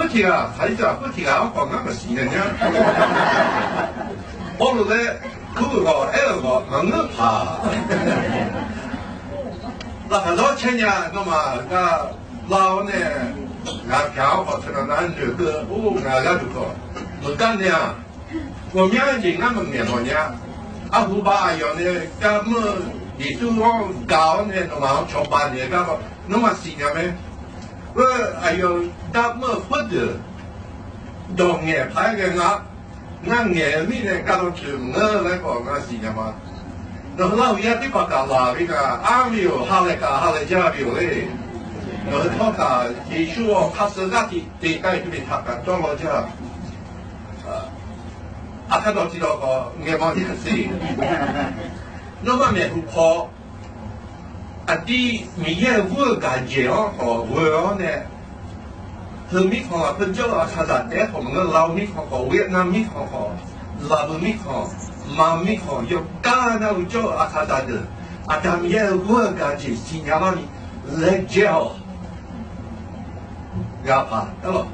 Tiˇ g'aˇ hk'aˬ liˇ caˇ puiˉ tiˇ g'aˇ awˬ k'awꞈ ngaˬ maˇ shiˍ nyi nyi. Pawˇluꞈ leh hkunˉ ve k'awꞈ ehˉ ve k'awꞈ ngaˬ ngeuˆ hpaˍ. Laꞈ hk'aˬ dawˇ chehˇ nyi, nawˬ maˬ g'a laˇ-oˬ nehˬ, ngaˬ hkanˍ awˬ hk'aw hk'e na na nyi keu oˇ ngaˬ g'aˇ tuˬ hkawꞈ, meuꞈ kaˇ nehˬ a, awˬ myanˇ jeˬ ngaˇ meuꞈ ngehˬ lawˬ nyi a. A hu ba a yawˬ nehˬ kaˇ meuˇ Yeˍsuˆ g'awˇ gaˬ-oˬ nehˬ, nawˬ maˬ chaw ba nehˬ gaˇ k'o, nawˬ maˬ shiˍ nyi meh. Aˬ yawˬ daꞈ meuˇ hpfuhˆ deuˬ dawˬ ngehˬ hpaˇ geh ngaˇ, ngaˇ ngehˬ miˇ leh kaˇ dawˇ ceuˬ meuꞈ ngeuˆ leh k'awꞈ ngaˬ shiˍ nyi ma. Nawˬ hui Laˇ huˍ yaˇ teˇ hpaˍ kaꞈ laˬ ve kaꞈ, aˉ ve yoˬ, ha lehˬ kaꞈ ha lehˬ jaˇ ve yoˬ le. Nawˬ hui htawˇ kaꞈ Yeˍsuˆ awˬ hk'aˇ suh g'aˇ tiꞈ te k'ai tuˬ ve htaꞈ kaꞈ cawˇ law jaˇ. A hk'aˇ dawˇ tiˇ dawˇ k'awꞈ ngeh maˇ tiˉ hk'e te. Nawˬ maˇ mehˬ hu hk'aw, a tiˉ Miˬ guiˬ yehˇ g'uˇ gaˬ jehˬ awˬ hk'aw veu-oˬ nehˬ, hui miˉ hk'aw a hpeuˇ jawˇ a hk'a gaˬ tehꞈ k'awꞈ meuꞈ ngeuˆ, Laˇ huˍ miˉ hk'aw k'awꞈ, Vietnam miˉ hk'aw k'awꞈ, Laˍ vuiˬ miˉ hk'aw, Maˍ miˉ hk'aw, yawˇ kaˇ naˇ hui cawˇ a hk'a gaˬ deuˬ, a htaꞈ Miˬ guiˬ yehˇ g'uˇ gaˬ jehˬ shiˍ nyi maˇ miˬ leh jehˇ-oˬ. G'a hpaˍ taˉ lawˬ.